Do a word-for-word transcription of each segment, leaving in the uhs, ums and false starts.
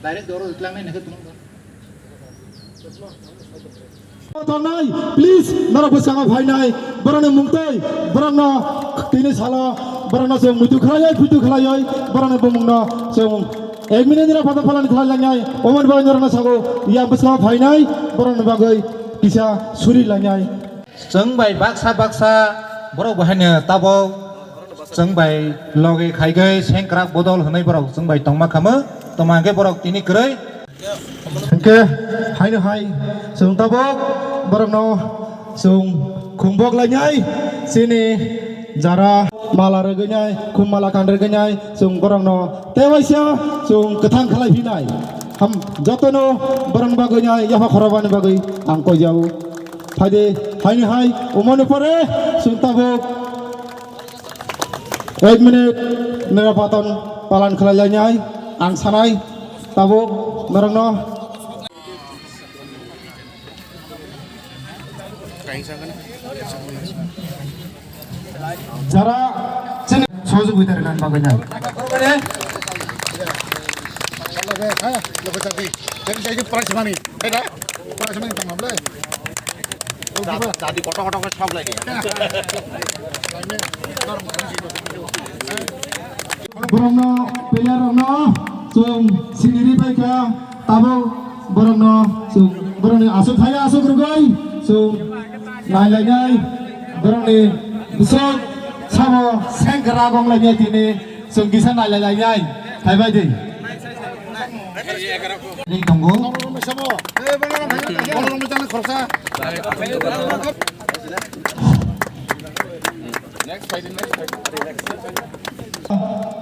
Direct doro riklangnai nangkhe tong. Tongnai, please, norok bwskango phainai, borokni mungtwi, borokno tini salo, borokno chwng muitu khlaiwi, phuitu khlaiwi, borokni bumungno chwng ek minute ni photo phalan khlai langnai, omo ni bagwi norokno sago, yang bwskango phainai, borokni bagwi kisa suri langnai. Chwng bai baksa baksa borok bo haino tabok chwng bai loge khaigwi sengkrak bodol hwnwi borok chwng bai tongma khamu, tongma hwnkhe borok tini kwrwi. Hwnkhe haino hai chwng tabok borokno chwng khumbok lainai chini jara mala rwgwinai khum mala kan rwgwinai chwng borokno tewaisa chwng kwthang khlai phinai. Ham jotono borokni bagwinai yapha khorobani bagwi ang koijao. Phaidi, haini hai, umani pore, chwng tabuk ek minute nirapatan palan khlai lainai, ang sanai, tabuk norokno. Jara chini sojogwita rwna bagwi nai. Borokno, player rokno chwng siniri bai kha, tabuk borokno chwng borokni aswk thaya aswk rwgwi chwng nai lainai, borokni bwswk sabo sengkrak wng lainai tini. Chwng kisa nai lai lai nai, phai bai di. Ring tongo.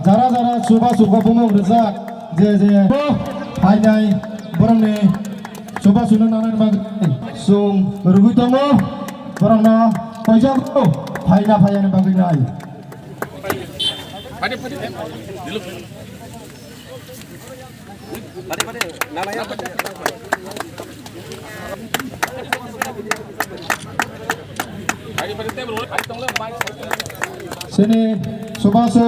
Jara jara chuba chuba bumung rijak, je je phainai borokni chuba chuno nanani bagwi chwng rwgwi tongo, borokno koijago phaina phaiyani bagwi nai. Chini chubachu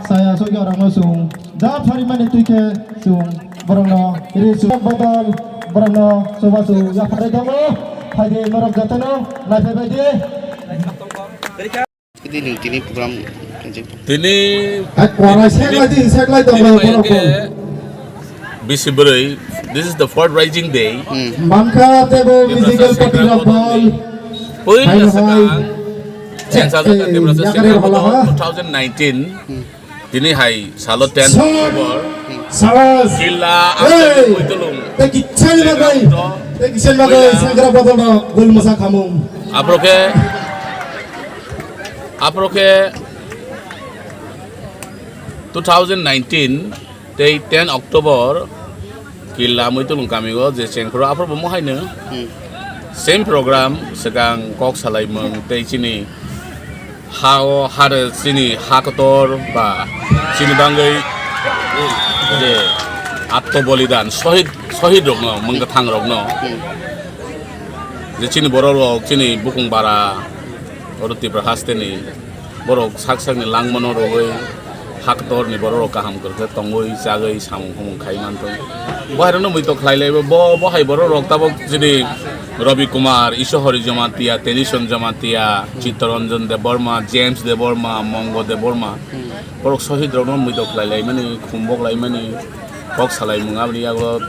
saya sogya rangno chwng da pharimani twi khe chwng borokno ri chwng bodol borokno chubachu yapharwi tongo. Phaidi norok jotono naiphai baidi. Tini, tini program tini, Hai, kwara tini, sek lai di, sek lai tini tong lai bai borok ke bo. Bisi bwrwi, this is the fourth rising day. Hmm. Mankha tebo physical party rok bal. Puila hai, hai. Sakang, Chensa Jaga Tiprasa Yakari Sengkrak Bala, ha? Two thousand nineteen. Hmm. Tini hai salo ten October. Salas. Kila, hey, Amtani, Kuitulung. Te kichani bagai. Te kichani bagai, Sengkrak Bala no gol masa khamung. Aproke Aproke two thousand nineteen tei ten October Killa Muitulung kamio je chengphuru aphuru bo mohaino. Hmm. Same program swkang kok salaimung tei chini ha o hare chini ha kotor ba chini bangwi je atto bolidan sohid, sohid rokno, mwngkwthang rokno. Hmm. Je chini borok rok, chini bukung bara, oro Tripura hasteni borok sak sakni langmano rwui haktorni borok rok kaham kwrwkhe tongwi chagwi samung humung khai mantong. Bo hairokno muitok khlai laibo, bo, bo hai borok rok tabok chini Rabi Kumar, Isohori Jamatia, Tenison Jamatia, Chittaranjan Debbarma, James Debbarma, Mongo Debbarma, borok sohid rokno muitok khlai laimani, khumbok laimani, kok salai mung aboni yago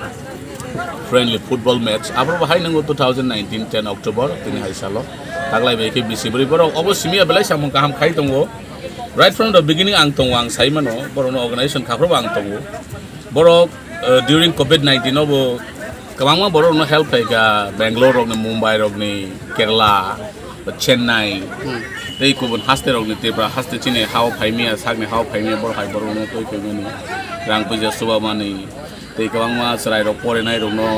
friendly football match. Aboro bo hai nango two thousand nineteen ten October tini hai salo. Taglai bai khe bisi bwrwi borok obo simi ya belai samung kaham khai tongo. Right from the beginning ang tongo, ang sai mano borokno organization khaphuru bo ang tongo. Borok, uh, during covid nineteen obo kwbangma borokno help khai kha, Bangalore rokni, Mumbai rokni, Kerala, Chennai, hmm, tei kubun haste rokni, Tripura haste chini hao phaimiya, sakni hao phaimiya, borok hai borokno twi phaimani, rang puija subamani, tei kwbangma chwrai rok porinai rokno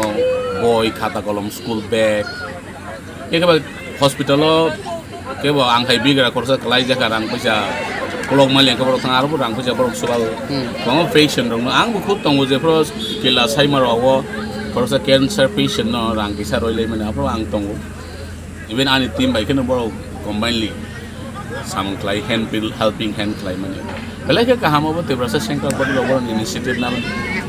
boi, khata, kolom, school bag, ekheba hospital o kebo ang hai bigra khoroksa kwlai jakha rang puisa kolok mali ang khe borok thang aro bo rang puisa borok swbal, hmm, kwbangma patient rokno ang bo khud tongo jephru kila saima rogo khoroksa cancer patient no rang kisa roi lai mani aphuru ang tongo. Even ani team bai kheno borok combinedly samung khlai, hand pil-, helping hand khlai mani. Belai khe kaham obo Tiprasa Sengkrak Bodol rok borokni initiative nang.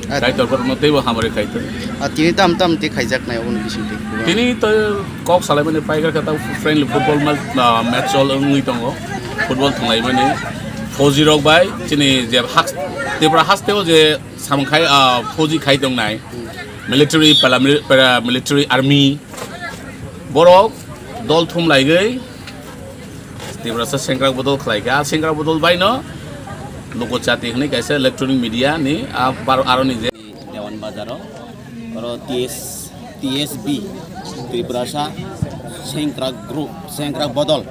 Kaitor borokno teibo hamari kaitor. Ah, tini tam tam tei khaijaknai oboni bisingtwi. Tini to kok salaimani paikha khe ta friendly football ma-, ah, match chol wngwi tongo. Football thwnglaimani. Fauji rok bai chini je hak-, Tripura hasteo je samung khai, ah, fauji khai tongnai. Military, paramil-, paramilitary army. Borok dol thum laigwi Tiprasa sengkrak bodol khlai kha. A sengkrak bodol bai no Luko Chati hwnwi kaisa electronic media ni a bar-, aroni je Dewan Bazar o oro T S, T S B, Tiprasa sengkrak group, sengkrak bodol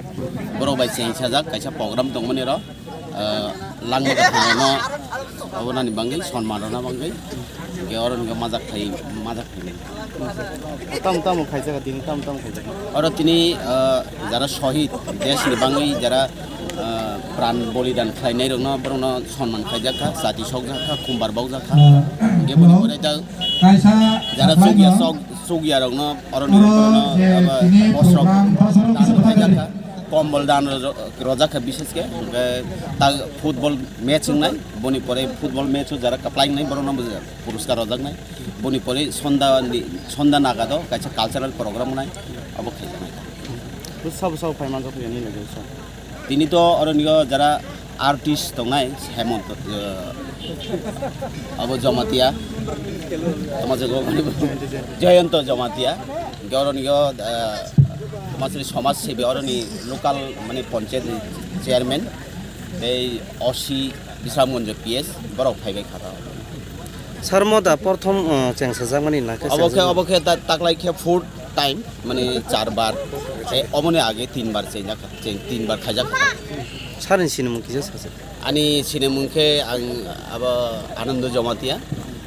borok bai cheng sajak kaisa program tongmani ro. Ah, langma kwthang no abo nani bangwi sonman rwna bangwi hwnkhe oro hwnkhe majak khai, majak khai. Tamo tamo khaijak tini, tamo tamo khaijak. Oro tini, ah, jara shohid, desh ni bangwi jara, ah, pran bolidan khlainai rokno, borokno sonman khaijak kha, chati sokjak kha, khumbar bokjak kha. Hwnkhe boni pore ta jara chukya sok, chukya rokno oro ni borokno abo bosrok dan khaijak kha. Kombol dan rojo-, rojak kha bises khe, hwnkhe ta football match wngnai, boni pore football match o jara kwplai wngnai, borokno bo puruskar rojaknai, boni pore sonda ni, sonda nagado kaisa cultural program wngnai, abo khaijaknai. Sabo sabo phai manjak phai nini loge sa. Tini to oro nigo jara artist tongnai, Hemant, eh, abo Jamatia, tamo jago Jayanto Jamatia. Hwnkhe oro nigo, ah, masri somaj sebi oro ni local mane panchayat ni chairman, tei O C Bisramganj P S borok phaibai kha ta. Sir, mo da prothom, uh, chengsajakmani na khe Obo khe, chengsajakmani? Obo khe ta-, taklai khe fourth time, mane char bar, tei oboni age tin bar chengjak kha, cheng-, tin bar khaijak kha. Sir ni sinimung kisa sajak? Ani sinimung khe ang abo Anando Jamatia,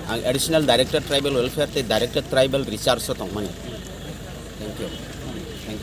ang Additional Director Tribal Welfare tei Director Tribal Research o tongmani. Thank you. Thank you.